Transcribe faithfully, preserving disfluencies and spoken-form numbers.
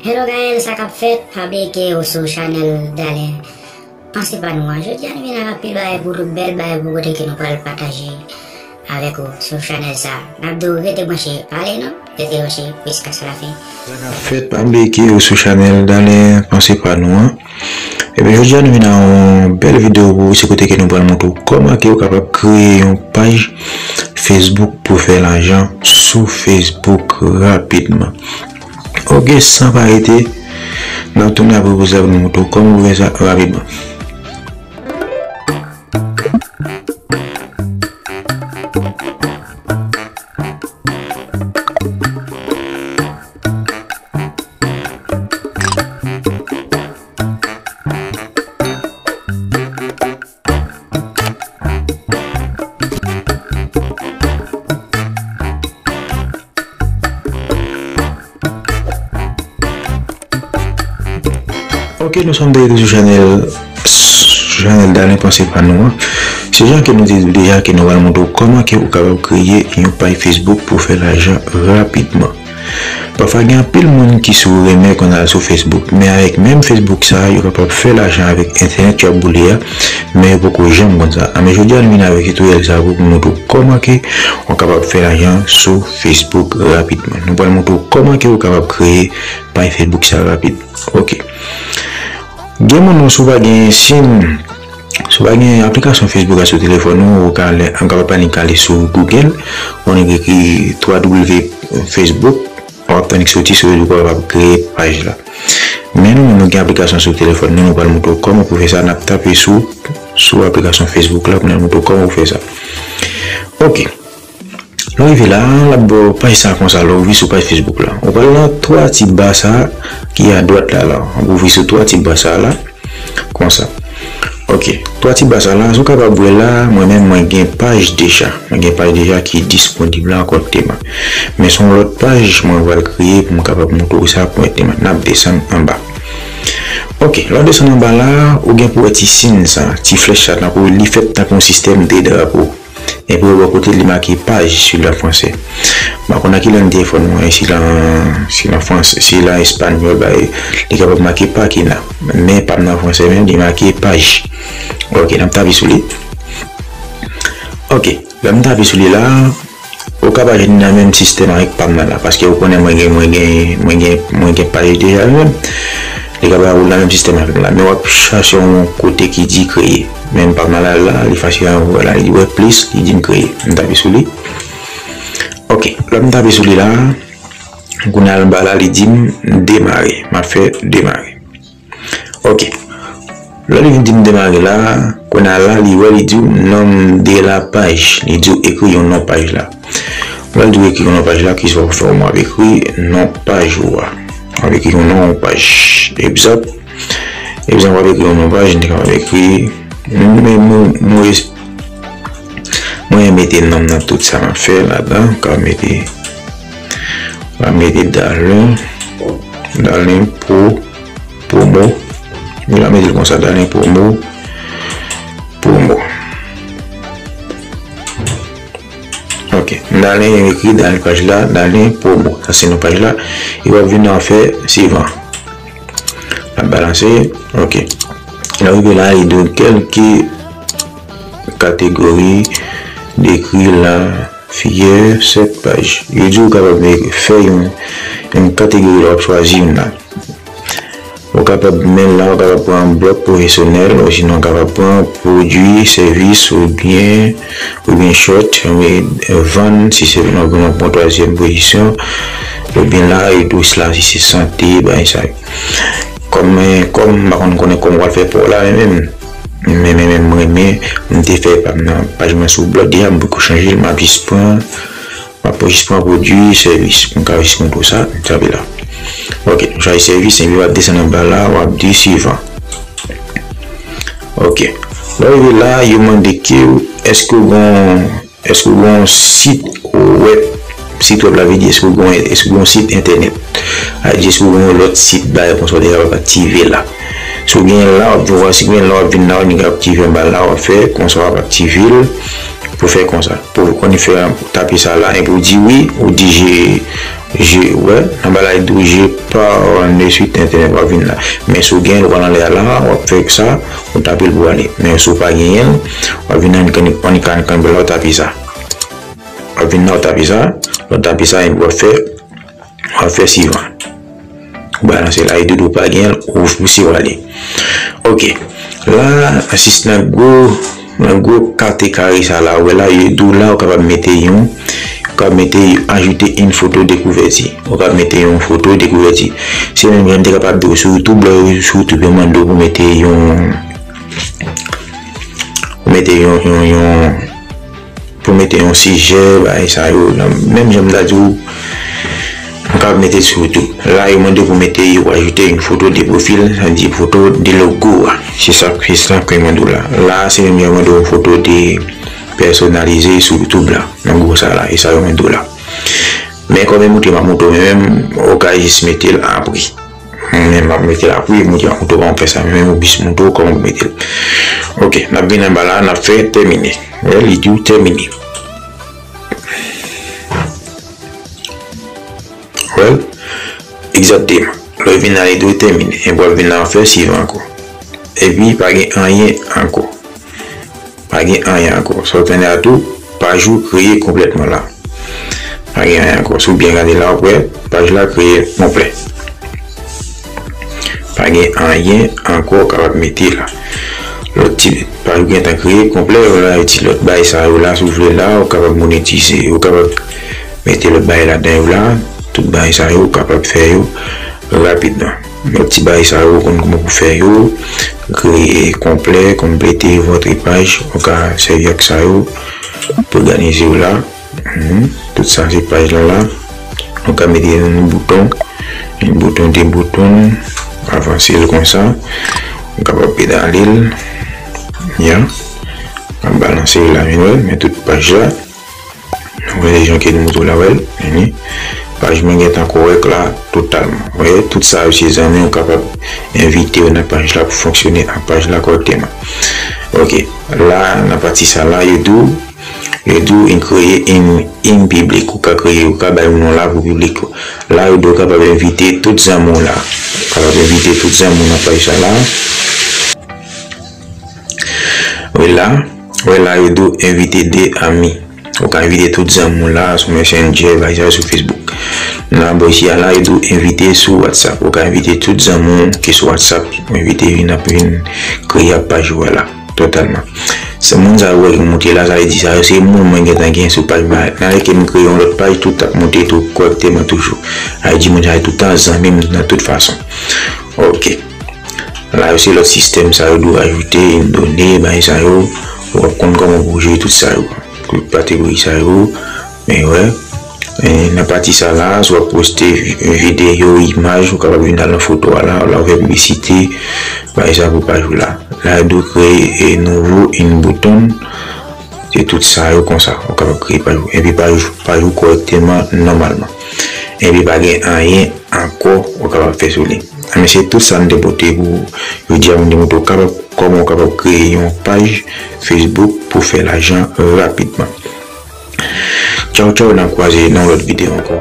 Hello Gaël, sa k ap fèt? Pa bliye ke ou sou chanèl Dalen Panse Pa Nou an. Jodi a nou vin ak anpil bagay pou nou, bèl bagay pou kote ke nou pral pataje avèk ou sou chanèl sa. N ap di w rete branche, pa ale non, rete branche jiskaske la fen. Sa k ap fèt? Pa bliye ke ou sou chanèl Dalen Panse Pa Nou an. Ebyen, jodi a nou vin ak yon bèl videyo pou ou, se kote ke nou pral montre w kòman ke ou kapab kreye yon paj Facebook pou fè lajan sou Facebook rapidman. Ok, san pa rete, n ap tounen apre poz la pou nou montre w kòman pou fè sa rapidman. Ok, nou sonm de retour sou chanèl, sou chanèl Dalen Panse Pa Nou an. Se jan ke nou te di w deja ke nou pral montre w kòman ke ou kapab kreye yon paj Facebook pou fè lajan rapidman. Pafwa gen anpil moun ki sou renmen konn al sou Facebook, men avèk menm Facebook sa, yo kapab fè lajan avèk entènèt yo ap boule a, men yo poko janm konn sa. Anben jodi a nou vin avèk tutoriel sa pou nou montre w kòman ke ou kapab fè lajan sou Facebook rapidman. Nou pral montre w kòman ke ou kapab kreye paj Facebook sa rapid. Ok. Gen moun, si w pa gen sim, si w pa gen aplikasyon Facebook la sou telefòn ou, ou ka ale, ou kapab annik ale sou Google, ou annik ekri twa w Facebook, w ap annik soti sou Facebook, ou kapab kreye paj la. Men nou, nou gen aplikasyon sou telefòn nou, nou pral montre w kòman pou fè sa, n ap tape sou, sou aplikasyon Facebook la pou n al montre w kòman pou fè sa. Ok. Lè w rive la, l ap ba w paj sa konsa, lè w rive sou paj Facebook la. Ou pral nan twa ti ba sa ki adwat la, la. Ou rive sou twa ti ba sa la, konsa. Ok, twa ti ba sa la, si w kapab wè la, mwen menm, mwen gen paj deja. Mwen gen paj deja ki disponib la kòrèkteman. Men se yon lòt paj mwen pral kreye pou m kapab montre w sa kòrèkteman. N ap desann anba. Ok, lè w desann anba la, ou gen pou wè ti siy sa, ti flèch sa, tankou li fèt tankou yon sistèm de drapo. Epi bò kote li make paj si l an fransè. M pa konn nan ki lang telefòn mwen, si l an, si l an fransè, si l an espanyòl, bay, li kapab make página. Men pa m nan fransè menm, li make paj. Ok, n ap tape sou li. Ok, lè m tape sou li la, ou kapab jwenn li nan menm sistèm avèk pa m nan la, paske ou konnen mwen gen, mwen gen, mwen gen, mwen gen paj deja li menm. Li kapab ou nan menm sistèm avèk la, men w ap chache yon kote ki di kreye. Men m pa m nan la, la, li fasil an wè la, li wè plis, li di m kreye. M tape sou li. Ok, lè m tape sou li la, kounye a anba la, li di m demare. M ap fè demare. Ok. Lè li vin di m demare la, kounye a la, li wè, li di w nom de la page. Li di w ekri yon non paj la. Lè li di w ekri yon non paj la, kisa w ap fè? W ap ekri non paj ou a. W ap ekri yon non paj. Egzanp, egzanp, w ap ekri yon non paj, m te kapab ekri, men mwen, mwen, mwen mete non m nan tout sa m ap fè ladan. M ka mete, m ka mete Dalen, Dalen Pro, Promo. M ka mete l konsa, Dalen Promo, Promo. Ok. Dalen, ekri Dalen paj la, Dalen Promo. Sa se non paj la. E w ap vin nan fè sivan. L ap balanse. Ok. Lè w rive la, li di w kèlke kategori, décris la figure cette page. Yo di w kapab fè yon, yon kategori la, w ap chwazi youn la. Ou kapab, men la, ou kapab pran blòg pwofesyonèl, osinon ou kapab pran pwodui, sèvis, oubyen, oubyen short, oubyen vann, si se nou, nou pran twazyèm pozisyon, oubyen la, e dous la, si se sante, bagay sa yo. Kòm, kòm m pa konn konnen kòman w pral fè pou w la, men menm, men, men, men, mwen, men, m te fè pa m nan paj mwen sou blòg deja, m poko chanje l, m ap jis pran, m ap jis pran pwodui, sèvis. M ka jis montre w sa, m kanpe la. Ok, nou chwazi sèvis, epi w ap desann anba la, w ap di suivant. Ok. Lè w rive la, yo mande ke w, èske w gon, èske w gon sit wèb? Sit wèb la vle di, èske w gon, èske w gon sit entènèt? A di, èske w gon yon lòt sit bagay konsa w te kapab aktive la? Si w gen la, w ap vin wè, si w gen la, w ap vin la, w aktive anba la, w ap fè konsa, w ap aktive l pou fè konsa. Pou w konn fè, tape sa la, epi w di wi, ou di je, Je, wè, anba la, li di w, "Je pars ne suis internet", w ap vin la. Men si w gen l, w al anlè a la, w ap fè sa, ou tape l pou ale. Men si w pa genyen l, w ap vin nan kan, kan, kan, kan, la, w tape sa. W ap vin la, w tape sa, w tape sa, epi w ap fè, w ap fè sivan. Ou balanse la, li di w pa gen l, ou pouse w ale. Ok. La, asis nan gwo, nan gwo kate kare sa la, ou wè la, yo di w la, ou kapab mete yon, ou kapab mete, ajouter une photo de couverture. Ou kapab mete yon foto de kouvèti. Se menm jan m te kapab di w sou YouTube, lè w sou YouTube, yo mande w pou mete yon, pou mete yon, yon, yon, pou mete yon sijè, bagay sa yo. Nan menm jan m ta di w, ou kapab mete sou YouTube. La, yo mande w pou mete, yo ajoute yon foto de pwofil, sa vle di foto de logo a. Se sa, se sa ke yo mande w la. La, se menm jan yo mande w yon foto de pèsonalize sou YouTube la. Nan gwo sa la, e sa yo mande w la. Men kòm e moute m ap moute w, men menm, ou ka jis mete l apre. Men m ap mete l apre, moute m ap moute w kòman fè sa, men menm ou jis moute w kòman pou mete l. Ok, n ap vin anba la, n ap fè tèmine. Wè, li di w tèmine. Wè, egzakteman. Lè w vin la, li di w tèmine. Epi w ap vin la, w ap fè sivan ankò. Epi, pa gen anyen ankò. Pa gen anyen ankò. Sa w tande a tou, paj ou kreye konplètman la. Pa gen anyen ankò. Si w byen gade la, w ap wè, paj la kreye konplè. Pa gen anyen ankò w kapab mete la. Lòt ti, paj ou gentan kreye konplè, w la, ti lòt bagay sa yo la, si w vle la, ou kapab monetize, ou kapab mete lòt bagay ladan yo la, tout bagay sa yo, ou kapab fè yo rapidman. Lòt ti bagay sa yo, ou konn kòman pou fè yo, kreye konplè, complète votre page, ou ka sèvi ak sa yo pou òganize w la. Mhm. Tout sa se paj la la. Ou ka mete yon bouton, yon bouton, de bouton, avanse l konsa. Ou kapab pedale l. Ya. Ap balanse l la, men wè, men tout paj la. Ou wè jan ke nou montre w la, wè l. Vini. Paj mwen gentan kòrèk la, totalman. Ou wè, tout sa yo se zanmi ou kapab envite yo nan paj la pou fonksyone ak paj la kòrèkteman. Ok, la, nan pati sa la, yo di w, yo di w in kreye in, in piblik. Ou ka kreye, ou ka bay yon non la pou piblik ou. La, yo di w kapab envite tout zanmi w la. Ou kapab envite tout zanmi w nan paj sa la. Wè la, wè la, yo di w envite de ami. Ou ka envite tout zanmi w la sou Messenger, bagay sa yo sou Facebook. Nan bò isi a la, yo di w envite sou WhatsApp. Ou ka envite tout zanmi w ki sou WhatsApp, ou envite yo vin ap vin kreye ap paj ou a la, totalman. Se moun sa yo wè ki monte la, sa vle di sa yo, se moun mwen gentan gen sou paj mwen. Nan lè ke m kreye yon lòt paj, tout ap monte tou kòrèkteman toujou. Sa vle di moun sa yo toutan zanmi m nan tout fason. Ok. La yo se lòt sistèm sa yo dwe ajoute, done, bagay sa yo. Ou ap konn kòman pou jere tout sa yo. Tout kategori sa yo. Men wè. E, nan pati sa la, si w ap poste vi-, videyo, imaj, ou kapab vin al nan foto a la, la ou fè piblisite, bagay sa pou paj ou la. La yo dwe kreye, e, nouvo in bouton. Se tout sa yo konsa. Ou kapab kreye paj ou. Epi paj, paj ou kòrèkteman, nòmalman. Epi pa gen anyen ankò ou kapab fè sou li. Men se tout sa m te pote pou jodi a, pou m te montre w kapab, kòman ou kapab kreye yon paj Facebook pou fè lajan rapidman. Tchaw, tchaw, n ap kwaze nan yon lòt videyo ankò.